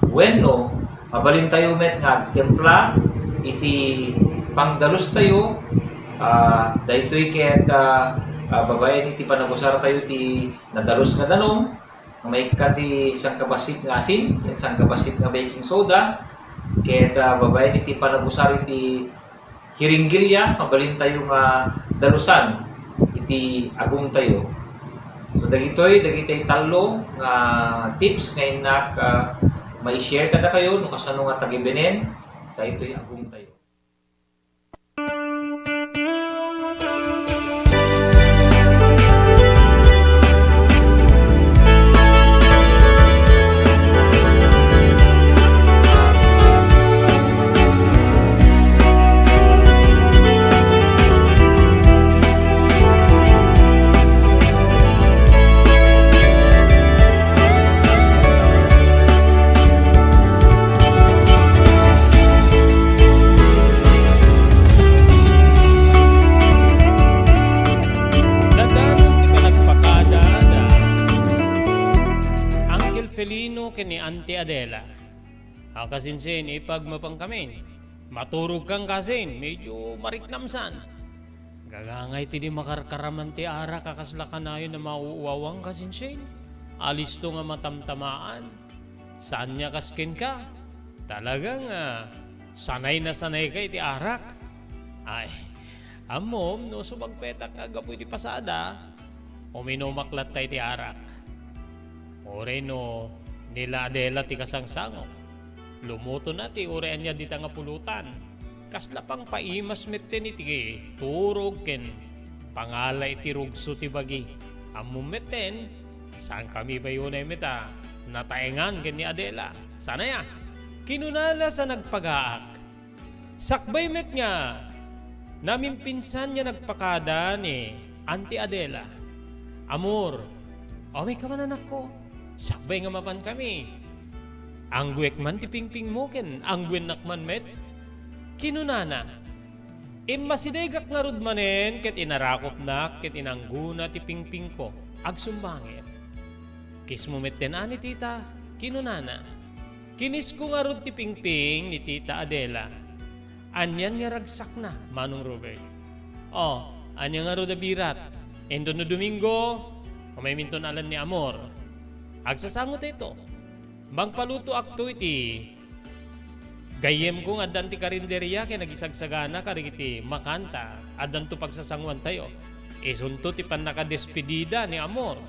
wenno mabalintayo met nga agtimpla iti pangdalustayo. Ah, daytoy ket, ah, ah, babaen iti panagusartayo ti nadalus nga danum, nga maikkat ti sangkabassit nga asin ken sangkabassit nga baking soda, ket, ah, babaen iti panagusar iti hiringgilya, mabalintayo nga dalusan iti agongtayo. So, dagitoy, dagitoy tallo nga tips nga innak, ah, mai-share kadakayo no kasano nga tagibenen daytoy agongtayo. Dadanon ti panagpakada da Uncle Felino ken ni Auntie Adela. A, kasinsin, ipag, mapangkamin. Maturog kan kasin, medyo mariknamsan. Gagangay ti di makarkaraman ti arak a kasla kanayon a mauuawang, kasinsin. Alisto nga matamtamaan. Saan nga kas kenka? Talagang, ah, sanay na sanay ka iti arak. Ay, ammom, no sumagpetak nga gapu iti pasada, uminumak latta iti arak. Uray no ni la Adela ti kasangsangok, lumutona ti uray ania dita nga pulutan. Kasla pangpaimas metten iti turog ken pangala iti rugso ti bagi. Ammom metten, saankami bayo unay met a nataengan ken ni Adela. Saan aya? Kinunana sa nagpagaak. Sakbay met nga namimpinsan nga nagpakada ni Auntie Adela. Amor, awaykam man, anakko. Sakbay nga mapankami. Angguek man ti pingpingmo ken angguennak man met. Kinunana, immasidegak ngarud manen ket inarakopnak ket inanggona ti pingpingko. Agsumbangir. Kismo metten a ni tita, kinunana. Kinisko ngarud ti pingping ni Tita Adela. Anian nga ragsakna, Manong Robert? O, ania ngarud a birat? Inton no Domingo, umayminton alan ni Amor. Agsasango dayto. Mangpalutoakto iti gayyemko nga addan ti karinderia ken agisagsagana kadagiti makanta addanto pagsasangoantayo. Isunto ti pannakadespedida ni Amor.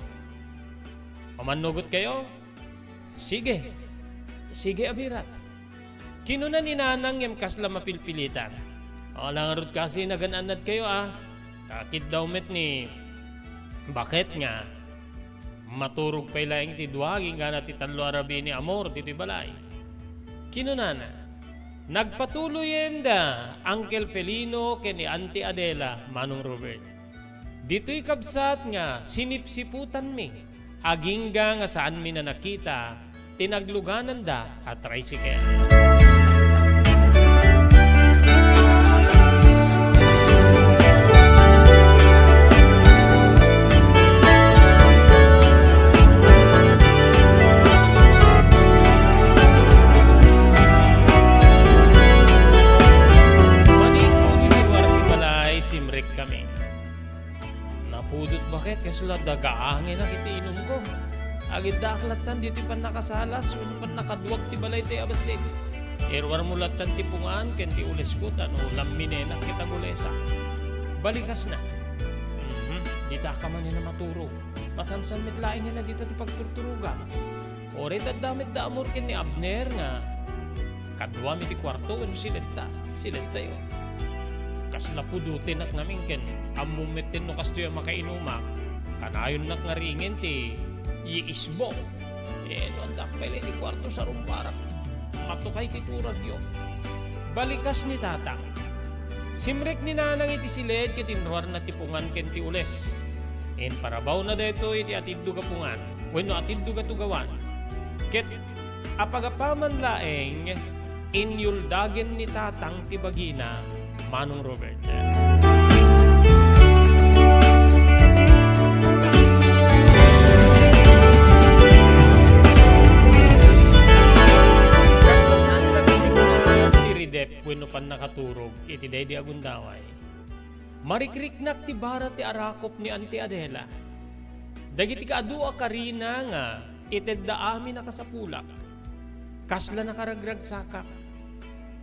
Umannogotkayo? Sige. Sige a birat. Kinuna ni Nanang ngem kasla mapilpilitan. Ala ngarud kasi nagan-annadkayo a. Ta kiddaw met ni Baket nga maturog pay laeng ti dua agingga ti tallo a rabii ni Amor ditoy balay. Kinunana, nagpatuloyen da Uncle Felino ken ni Auntie Adela, Manong Robert. Ditoy kabsat nga sinipsiputanmi, agingga nga saanmi a nakita ti naglugananda a tricycle. Manipud iti lugar ti balay, simrek kami. Napudot Baket, kasla dagaangenak iti inumko. Agiddaak lattan ditoy pannakasalas wenno pannakaduag ti balay ti abassit. Iruarmo lattan ti pungan ken ti ulesko, ta no lamminenak ket agulesak. Balikasna. Mhm, dita ka manen a maturog. Masansan met laengen a dita ti pagturturogam. Uray ta adda met da Amor ken ni Abner nga kaduam iti kuarto wenno siledta, siledtayo. Kasla pudotenak ngamin ken ammom metten no kastoy a makainumak, kanayonnak nga ringen ti yiisbong. Eh, no addak pay la iti kuarto, sarumbarak. Matukay ti turagyo. Balikas ni Tatang. Simrek ni Nanang iti siled ket inruarna ti pungan ken ti ules. Imparabawna daytoy iti atiddog a pungan wenno atiddog a tugawan. Ket apagapaman laeng, inyuldagen ni Tatang ti bagina, Manong Robert. Kasla saan nga ti ridep wenno pannakaturog iti daydi a gundaway. Marikriknak ti bara ti arakop ni Auntie Adela. Dagiti kaadu a karina nga itedda amin a kasapulak, kasla nakaragragsakak,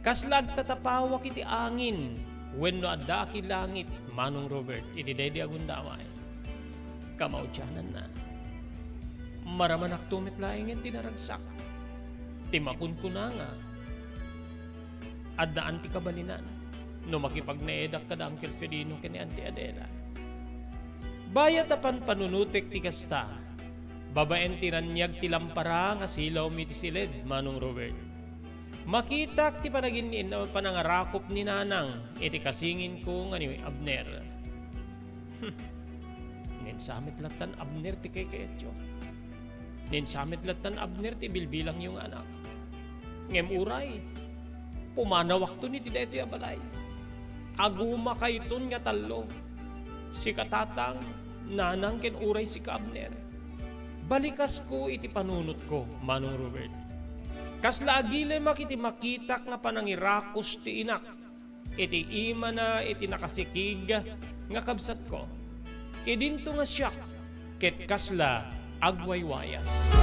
kasla agtatapawak iti angin wenno adda a kilangit, Manong Robert, iti daydi a gundaway. Kamaudiananna, maramanakto met laengen ti naragsak. Ti makunkuna nga, addaan ti kabalinan no makipagnaedak kada Uncle Felino ken ni Auntie Adela. Bayat a panpanunotek ti kasta, babaen ti raniag ti lampara nga silawmi ti siled, Manong Robert. Makitak ti panagin-, panangarakop ni Nanang iti kasinginko nga ni Abner. Hmm. Ngem sa met lattan Abner ti kaykayatyo. Ngem sa met lattan Abner ti bilbilangyo nga anak. Ngem uray, pumanawakton iti daytoy a balay. Agumakayton nga tallo. Sika Tatang, Nanang, ken uray sika Abner. Balikasko iti panunotko, Manong Robert. Kasla agilemak iti makitak nga panangirakus ti inak iti imana iti nakasikig nga kabsatko. Idinto nga siak ket kasla agwaywayas.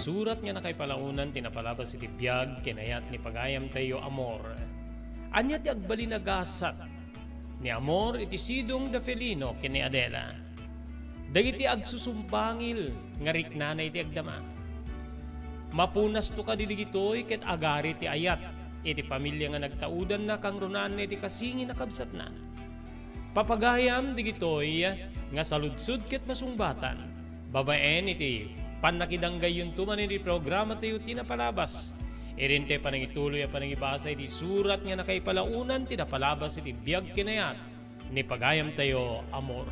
Surat nga nakaipalaonan ti napalabas iti biag ken ayat ni pagayamtayo Amor. Ania ti agbalin a gasat ni Amor iti sidong da Felino ken ni Adela? Dagiti agsusumbangil nga riknana iti agdama. Mapunasto kadi dagitoy ket agari ti ayat iti pamilia nga nagtaudanna kangrunaanna iti kasingin a kabsatna. Papagayam dagitoy nga saludsod ket masungbatan babaen iti pannakidanggayonto manen iti programatayo ti napalabas. Idintoy panangituloy a panangibasa iti surat nga nakaipalaonan ti napalabas iti biag ken ayat ni pagayamtayo Amor.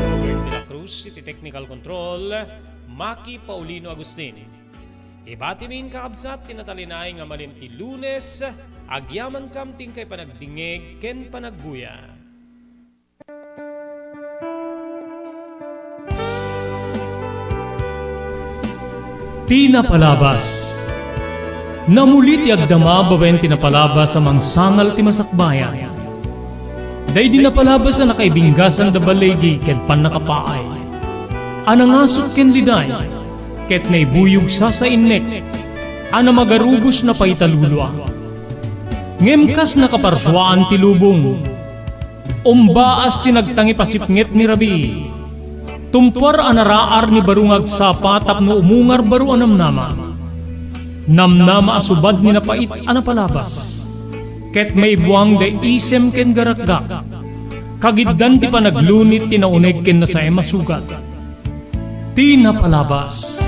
Robert de la Cruz iti technical control, Maki Paulino Agustin. Ibatimin, kakabsat, ti natalinaed nga malem ti Lunes, agyamankam ti inkay panagdingngeg ken panagguya. Ti napalabas. Namuli ti agdama babaen ti napalabas a mangsangal ti masakbayan. Daydi napalabas a nakaibinggasan da baligi ken pannakapaay, a nangasut ken liday, ket naibuyog sasainnek, a namagarubos na pay talulua. Ngem kas nakaparsuaan ti lubong, umbaas ti nagtangipasipnget ni rabii. Tumpuar a naraar ni baro nga agsapa tapno umungar baro a namnama. Namnama a subad ni napait a napalabas. Ket maibuang da isem ken garakgak. Kagiddan ti panaglunit ti nauneg ken nasaem a sugat. Ti napalabas.